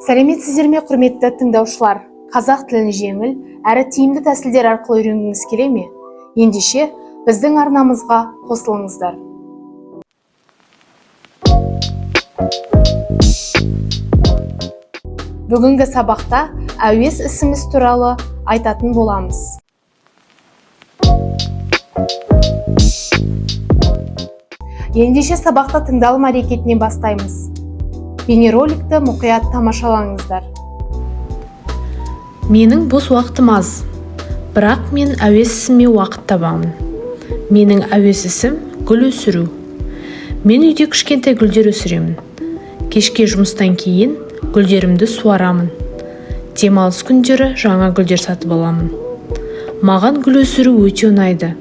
Сәлеметсіздер ме, құрметті тыңдаушылар! Қазақ тілін жеңіл әрі тиімді тәсілдер арқылы үйренгіңіз келе ме? Ендеше біздің арнамызға қосылыңыздар. Бүгінгі сабақта әуес ісіміз туралы айтатын боламыз. Ендеше сабақта тыңдалым әрекетінен бастаймыз. Бейнероликті мұқият тамашалаңыздар. Менің бос уақытым аз, бірақ мен әуес ісіме уақыт табамын. Менің әуес ісім – гүл өсіру. Мен үйде кішкентай гүлдер өсіремін. Кешке жұмыстан кейін гүлдерімді суарамын. Демалыс күндері жаңа гүлдер сатып аламын. Маған гүл өсіру өте ұнайды.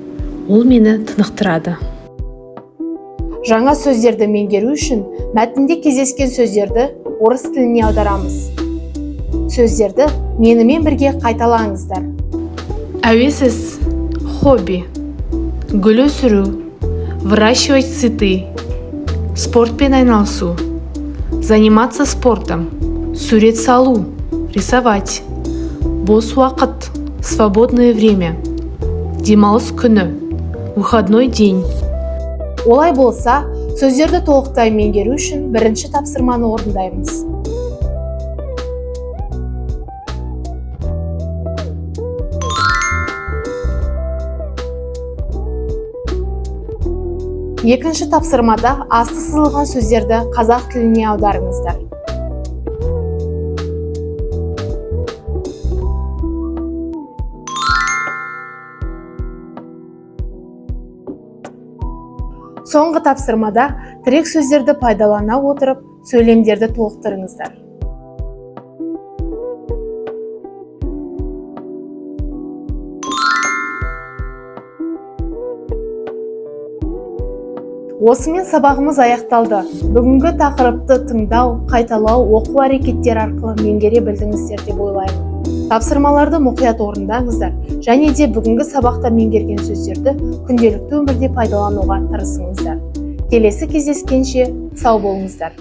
Ол мені тынықтырады. Жаңа сөздерді меңгеру үшін мәтінде кездескен сөздерді орыс тіліне аударамыз. Сөздерді менімен бірге қайталаңыздар. Әуес іс – хобби, гүл өсіру – выращивать цветы, спортпен айналысу – заниматься спортом, сурет салу – рисовать, бос уақыт – свободное время, демалыс күні – выходной день. Олай болса, сөздерді толықтай меңгеру үшін бірінші тапсырманы орындаймыз. Екінші тапсырмада асты сызылған сөздерді қазақ тіліне аударыңыздар. Соңғы тапсырмада тірек сөздерді пайдалана отырып, сөйлемдерді толықтырыңыздар. Осымен сабағымыз аяқталды. Бүгінгі тақырыпты тыңдау, қайталау, оқу әрекеттері арқылы меңгере білдіңіздер деп ойлаймын. Тапсырмаларды мұқият орындаңыздар және де бүгінгі сабақта меңгерген сөздерді күнделікті өмірде пайдалануға тырысыңыздар. Келесі кездескенше сау болыңыздар.